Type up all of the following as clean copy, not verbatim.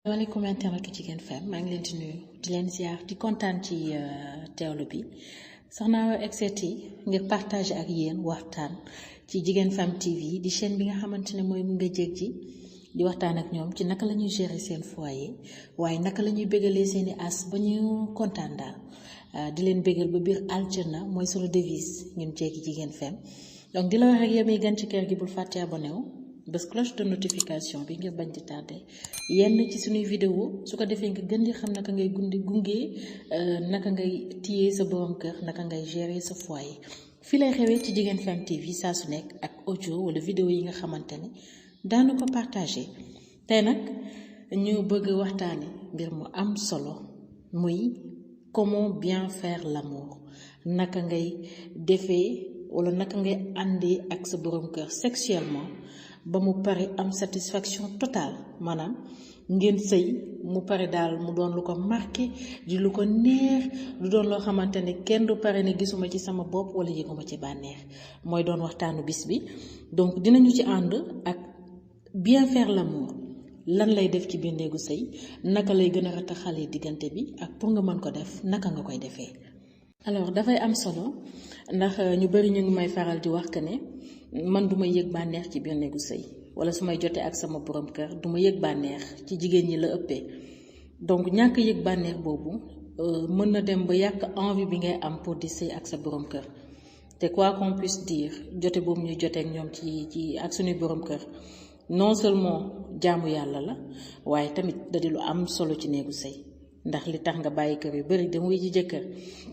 Waaleykum internetu Jigéen FM maa ngi leen di nuyu di leen ziar di kontaan ci teewlu bi soxna exeti ngir partager ak yéen waxtaan ci Jigéen FM TV di chaîne bi nga xamante ne mooy mu nga jéeg ji di waxtaan ak ñoom ci naka la ñuy gérer seen foyer waaye naka la ñuy bégalee seeni as ba ñu kontaan daal di leen bégal ba biir aljana mooy sunu devise ñun jéegi Jigéen FM donc di la wax ak yow mi gan ci kër gi bul fàtte abonné wu bés cloche de notification bi ngir bañ di tardé yenn ci suñuy vidéo su ko defee nga gën di xam naka ngay gunge naka ngay téye sa borom kër naka ngay gérer sa foyer fii lay xewee ci Jigéen FM TV saa su nekk ak audio wala vidéo yi nga xamante ne daanu ko partagé tey nag ñu bëgg waxtaane mbir mu am solo muy comment bien faire l'amour naka ngay defee wala naka ngay àndee ak sa borom kër sexuellement ba mu pare am satisfaction totale maanaam ngeen sëy mu pare daal mu doon lu ko marqué di lu ko neex du doon loo xamante ne kenn du pare ne gisuma ci sama bopp wala yëguma ci bànneex mooy doon waxtaanu bis bi donc dinañu ci ànd ak bien faire l'amour lan lay def ci biir néegu sëy naka lay gën a rataxalee diggante bi ak pour nga mën ko def naka nga koy defee. alors dafay am solo ndax ñu bari ñu ngi may faral di wax que ne man duma yëg bànneex ci biir néegu sëy wala su may jotee ak sama borom kër duma yëg bànneex ci jigéen ñi la ëppee donc ñàkk yëg bànneex boobu mën na dem ba yàq envie bi ngay am pour di sëy ak sa borom kër te quoi qu'on puisse dire jote boobu ñuy jotee ak ñoom ci ak suñuy borom kër non seulement jaamu yàlla la waaye tamit da di lu am solo ci néegu sëy ndax li tax nga bàyyi kër yu bari dem wuy ji jëkkër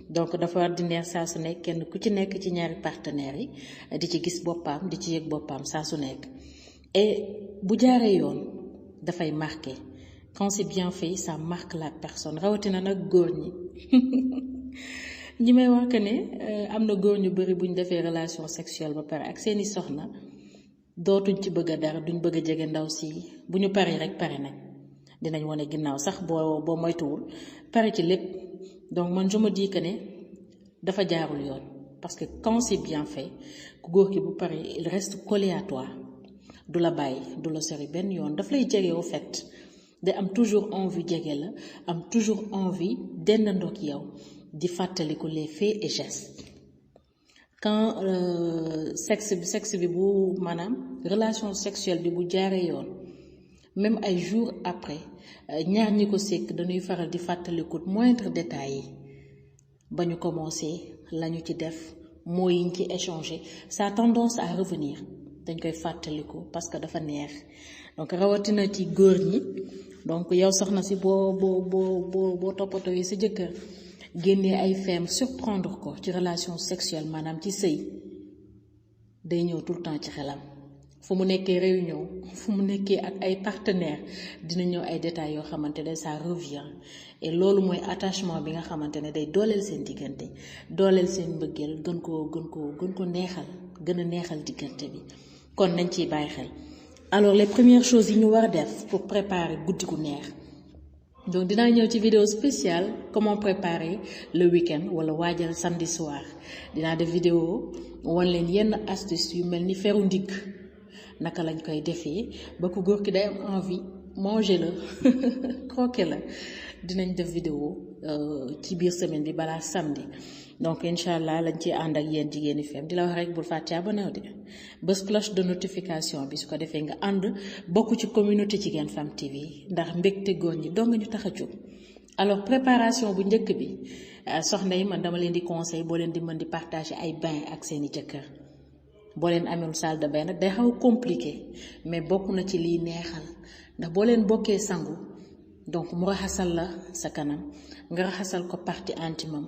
donc dafa war di neex saa su nekk kenn ku ci nekk ci ñaari partenaires yi di ci gis boppam di ci yëg boppam saa su nekk et bu jaaree yoon dafay marqué quand c'est bien fait ça marque la personne rawatina nag góor ñi ñi may wax que ne am na góor ñu bari bu ñu defee relation sexuelle ba pare ak seeni soxna dootuñ ci bëgg a dara duñ bëgg a jege ndaw si bu ñu paree rek pare nañ dinañ wane ginnaaw sax boo moytuwul pare ci lépp donc man je me dis que ne dafa jaarul yoon parce que quand c'est bien fait ku góor ki bu pare il reste collé à toi du la bàyyi du la sori benn yoon daf lay jege au fait day am toujours envie jege la am toujours envie dendandoog yow di fàttaliku les faits et gestes quand sexe bi bu maanaam relation sexuelle bi bu jaaree yoon même ay jours après ñaar ñi ko sekk dañuy faral di fàttaliku moindre détails yi ba ñu commencé lañu ci def moo yiñ ci échanger ça a tendance à revenir dañ koy fàttaliku parce que dafa neex donc rawatina ci góor ñi donc yow soxna si boo toppatoo yi sa jëkkër génnee ay feem surprendre ko ci relation sexuelle maanaam ci sëy day ñëw tout le temps ci xelam fu mu nekkee réunion fu mu nekkee ak ay partenaires dina ñëw ay détails yoo xamante ne ça revient et loolu mooy attachement bi nga xamante ne day dooleel seen diggante dooleel seen mbëggeel gën ko neexal gën a neexal diggante bi kon nañ ciy bàyyi xel. alors les premières choses yi ñu war a def pour préparer guddi gu neex donc dinaa ñëw ci vidéo spéciale comment préparer le week-end wala waajal samedi soir dinaa def vidéo wan leen yenn astuces yu mel ni feru ndigg naka lañ koy defee ba ku góor ki day am envie manger la croquer la dinañ def vidéo ci biir semaine bi balaa samedi donc incha allah lañ ci ànd ak yéen Jigéen FM di la wax rek bul fàtte abonné de bés cloche de notification bi su ko defee nga ànd bokk ci communauté Jigéen FM TV ndax mbégte góor ñi dong ñu tax a jóg. alors préparation bu njëkk bi soxna yi man dama leen di conseil boo leen di mën di partager ay bain ak seeni jëkkër. boo leen amul salle de bain nag day xaw compliqué mais bokk na ci liy neexal ndax boo leen bokkee sangu donc mu raxasal la sa kanam nga raxasal ko partie intime am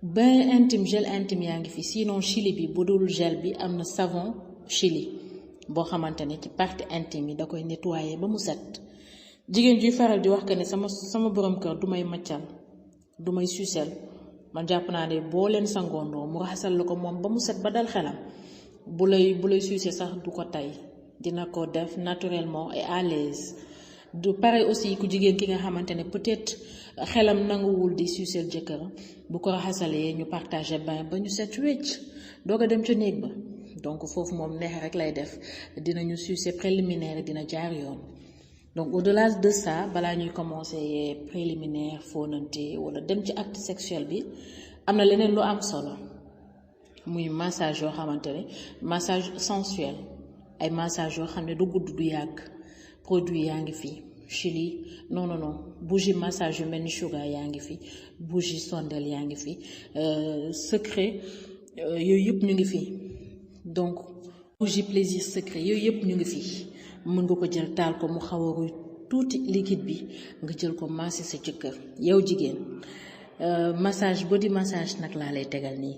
bain intime gel intime yaa ngi fi sinon chili bi bu dul gel bi am na savon chili boo xamante ne ci partie intime yi da koy nettoyer ba mu set jigéen juy faral di wax que ne sama borom kër du may maccal du may suusel man jàpp naa ne boo leen sangoondoo mu raxasal la ko moom ba mu set ba dal xelam bu lay suusee sax du ko tay dina ko def naturellement et à l'aise du pare aussi ku jigéen ki nga xamante ne peut-être xelam nanguwul di suuseel jëkkër bu ko raxasalee ñu partager bain ba ñu set wecc doog a dem ca néeg ba donc foofu moom neex rek lay def dinañu suusee préliminaire dina jaar yoon donc au-delà de ça balaa ñuy commencer préliminaire fóonante wala dem ci acte sexuel bi am na leneen lu am solo muy massage yoo xamante ne massage sensuel ay massage yoo xam ne du gudd du yàgg produit yaa ngi fi Chili non bougie massage yu mel ni Sugar yaa ngi fi bougie sondel yaa ngi fi secret yooyu yëpp ñu ngi fi donc bougie plaisir secret yooyu yëpp ñu ngi fi mën nga ko jël taal ko mu xaw a ruy tuuti liquide bi nga jël ko masser sa jëkkër yow jigéen massage body massage nag laa lay tegal nii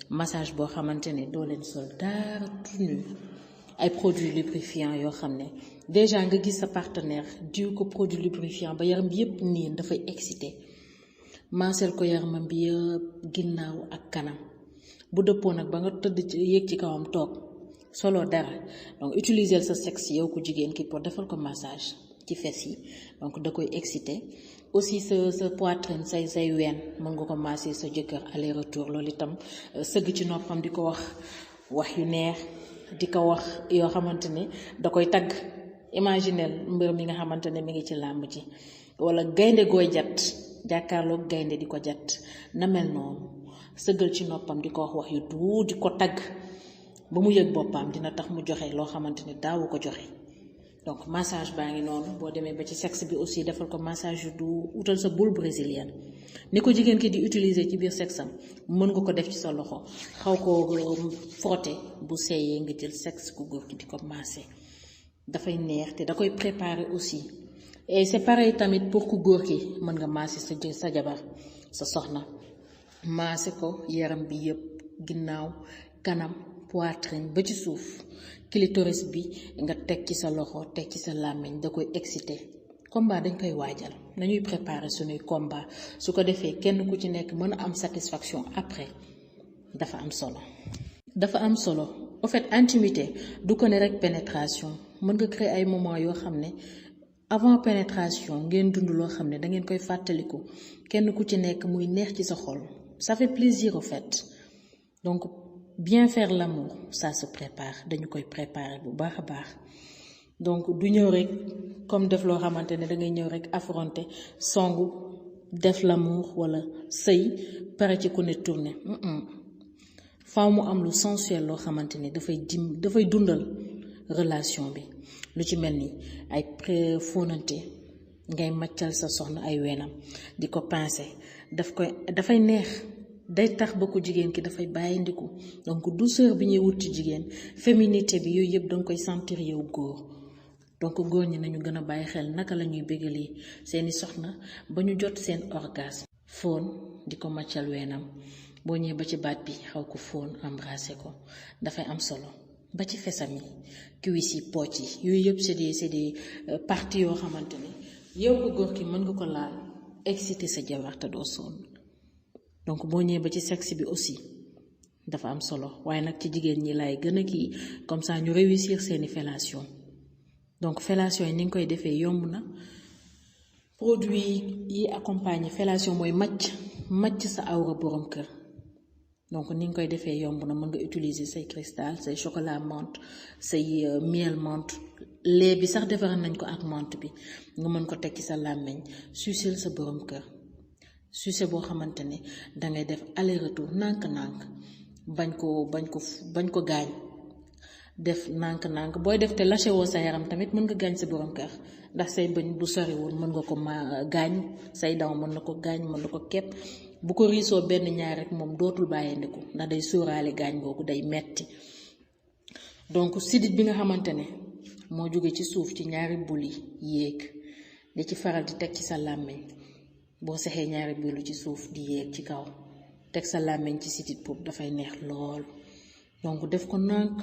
massage boo xamante ne doo leen sol dara tout nu ay produits lubrifiants yoo xam ne déjà nga gis sa partenaire diw ko produit lubrifiant ba yaram bi yëpp niin dafay excité maasel ko yaramam bi yëpp ginnaaw ak kanam bu dëppoo nag ba nga tëdd ci yéeg ci kawam toog solo dara donc utiliser sa sexe yow ko jigéen ki pour defal ko massage ci fes yi donc da koy excité aussi sa poitrine say ween mën nga ko masser sa jëkkër aller retour loolu itam sëgg ci noppam di ko wax yu neex di ko wax yoo xamante ne da koy tagg imaginel mbër mi nga xamante ne mi ngi ci làmb ji wala gaynde gooy jat jàkkaarloog gaynde di ko jat na mel noonu sëggal ci noppam di ko wax yu du di ko tagg ba mu yëg boppam dina tax mu joxe loo xamante ne daawu ko joxe donc massage baa ngi noonu boo demee ba ci sexe bi aussi defal ko massage yu du utal sa boule brésilienne ni ko jigéen ki di utiliser ci biir sexe am mën nga ko def ci sa loxo xaw ko frotter bu seeyee nga jël sexe ku góor ki di ko masser dafay neex te da koy préparer aussi et c'est pareil tamit pour ku góor ki mën nga masser sa jabar sa soxna masser ko yaram bi yëpp ginnaaw kanam poitrine ba ci suuf clitoris bi nga teg ci sa loxo teg ci sa làmmiñ da koy excité combat dañ koy waajal nañuy préparer suñuy combat su ko defee kenn ku ci nekk mën a am satisfaction après dafa am solo en fait intimité du ko ne rek pénétration mën nga créer ay moments yoo xam ne avant pénétration ngeen dund loo xam ne da ngeen koy fàttaliku kenn ku ci nekk muy neex ci sa xol ça fait plaisir au fait donc bien faire l'amour ça se prépare dañu koy préparer bu baax a baax donc du ñëw rek comme def loo xamante ne da ngay ñëw rek affronter songu def l'amour wala sëy pare ci ku ne tourner faaw mu am lu sensuel loo xamante ne dafay dundal relation bi lu ci mel ni ay fóonante ngay màccal sa soxna ay weenam di ko pincer dafay neex day tax ba ko jigéen ki dafay bàyyindiku donc douceur bi ñuy wut ci jigéen féminité bi yooyu yëpp danga koy sentir yow góor donc góor ñi nañu gën a bàyyi xel naka la ñuy bégalee seeni soxna ba ñu jot seen orgasme fóon di ko màccal weenam boo ñëwee ba ci baat bi xaw ko fóon embrasser ko dafay am solo ba ci fesam yi cuisse yi pooj yi yooyu yëpp c'est des parties yoo xamante ne yow ko góor ki mën nga ko laal exciter sa jabar te doo sonn donc boo ñëwee ba ci sexe bi aussi dafa am solo waaye nag ci jigéen ñi laay gën a kii comme ça ñu réussir seeni fellation donc fellation yi ni nga koy defee yomb na produit yi accompagner fellation mooy màcc sa awra borom kër donc ni nga koy defee yomb na mën nga utiliser say cristal say chocolat menthe say miel menthe lait bi sax defar nañ ko ak menthe bi nga mën ko teg ci sa làmmiñ sucel sa borom kër sucé boo xamante ne dangay def aller retour nànk-nànk bañ ko gaañ def nànk-nànk booy def te lâché woo sa yaram tamit mën nga gaañ sa borom kër ndax say bëñ bu soriwul mën nga ko gaañ say daw mën na ko gaañ mën na ko kepp bu ko riisoo benn ñaar rek moom dootul bàyyindiku ndax day sóoraale gaañ googu day metti donc sidit bi nga xamante ne moo jóge ci suuf ci ñaari bul yi yéeg di ci faral di teg ci sa làmmiñ boo sexee ñaari bulu ci suuf di yéeg ci kaw teg sa làmmiñ ci sidit boobu dafay neex lool donc def ko nànk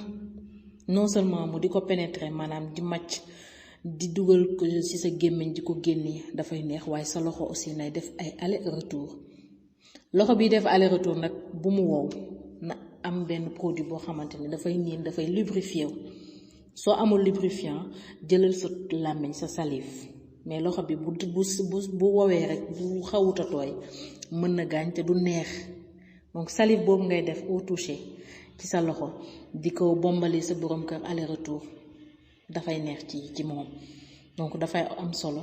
non seulement mu di ko pénétrer maanaam di màcc di dugal ko ci sa gémmiñ di ko génnee dafay neex waaye sa loxo aussi nay def ay aller retour loxo bi def aller retour nag bu mu wow na am benn produit boo xamante ne dafay niin dafay lubrifié wu soo amul lubrifiant jëlal sa làmmiñ sa salive mais loxo bi bu wowee rek bu xawuta tooy mën na gaañ te du neex donc salive boobu ngay def au toucher ci sa loxo di ko bombali sa borom kër aller retour dafay neex ci moom donc dafay am solo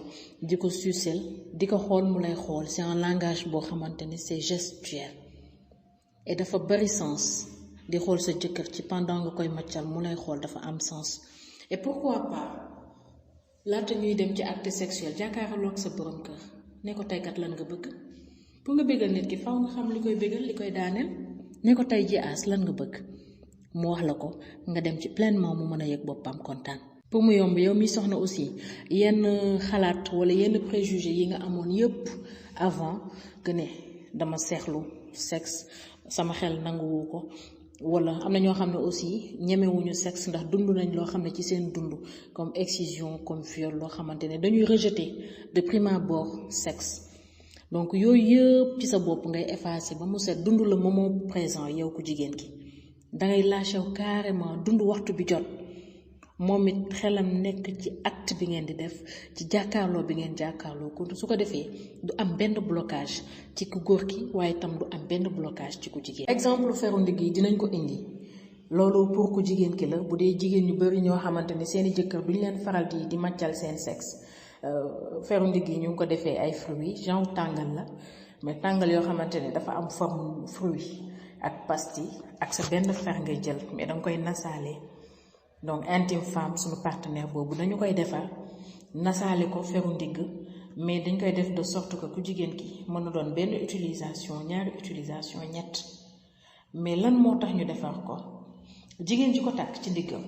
di ko suusel di ko xool mu lay xool c'est un langage boo xamante ni c'est gestuel et dafa bari sens di xool sa jëkkër ci pendant nga koy maccal mu lay xool dafa am sens et pourquoi pas laata ñuy dem ci acte sexuel jàkkaarloo ak sa borom kër ne ko tey kat lan nga bëgg pour nga bégal nit ki faw nga xam li koy bégal li koy daaneel ne ko tey ji aas lan nga bëgg mu wax la ko nga dem ci pleinement mu mën a yëg boppam kontaan. pour mu yomb yow mi soxna aussi yenn xalaat wala yenn préjugé yi nga amoon yépp avant que ne dama seexlu sexe sama xel nanguwu ko wala am na ñoo xam ne aussi ñemewuñu sexe ndax dund nañ loo xam ne ci seen dund comme excision comme viol loo xamante ne dañuy rejeter de prime abord sexe donc yooyu yëpp ci sa bopp ngay effacer ba mu set dund le moment présent yow ku jigéen ki dangay lâché carrément dund waxtu bi jot moom it xelam nekk ci acte bi ngeen di def ci jàkkaarloo bi ngeen jàkkaarloo ko su ko defee du am benn blocage ci ku góor ki waaye itam du am benn blocage ci ku jigéen. exemple feru ndigg yi dinañ ko indi loolu pour ku jigéen ki la bu dee jigéen ñu bari ñoo xamante ne seeni jëkkër duñ leen faral di màccal seen sexe feru ndigg yi ñu ngi ko defee ay fruits genre tàngal la mais tàngal yoo xamante ne dafa am forme fruit ak pastille ak sa benn fer ngay jël mais danga koy nasaale. donc intime femme suñu partenaire boobu dañu koy defar nasaale ko feru ndigg mais dañ koy def de sorte que ku jigéen ki mën na doon benn utilisation ñaari utilisation ñett mais lan moo tax ñu defar ko jigéen ji ko tàkk ci ndiggam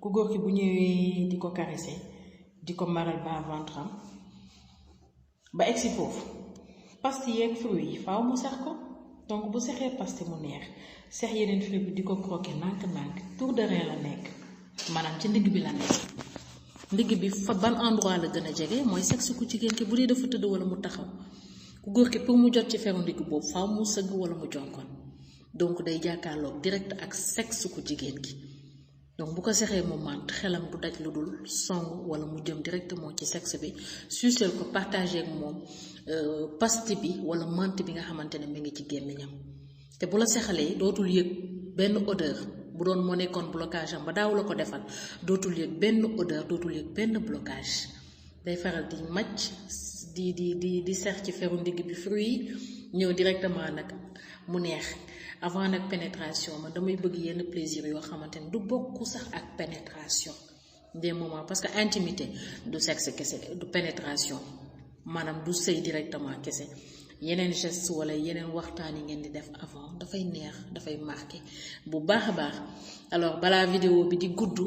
ku góor ki bu ñëwee di ko caresser di ko maral ba ventre am ba egsi foofu pastille yeeg fruit yi faaw mu sex ko donc bu sexee pastille mu neex sex yeneen fruit bi di ko croquer nànk-nànk tour de rein la nekk maanaam ci ndigg bi la nekk ndigg bi fa ban endroit la gën a jege mooy sexe ku jigéen ki bu dee dafa tëdd wala mu taxaw ku góor ki pour mu jot ci feru ndigg boobu faaw mu sëgg wala mu jonkoon donc day jàkkaarloog direct ak sexe ku jigéen ki donc bu ko sexee mu mànt xelam du daj lu dul song wala mu jëm directement ci sexe bi suusel ko partager ak moom pastille bi wala mante bi nga xamante ne mi ngi ci gémmiñam te bu la sexalee dootul yëg benn odeur bu doon moo nekkoon blocage am ba daaw la ko defal dootul yëg benn odeur dootul yëg benn blocage day faral di màcc di sex ci feru ndigg bi fruit yi ñëw directement nag mu neex avant nag pénétration ma damay bëgg yenn plaisir yoo xamante ne du bokk sax ak pénétration des moments parce que intimité du sexe kese du pénétration maanaam du sëy directement kese yeneen geste wala yeneen waxtaan yi ngeen di def avant dafay neex dafay marqué bu baax a baax alors balaa vidéo bi di gudd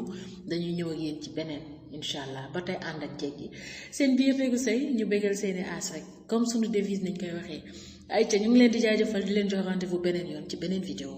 dañuy ñëw ak yéen ci beneen incha allah ba tey ànd ak jeeg yi seen biir néegu sëy ñu bégal seeni aas rek comme sunu devise nañ koy waxee ay ca ñu ngi leen di jaajëfal di leen jox rendez-vous beneen yoon ci beneen vidéo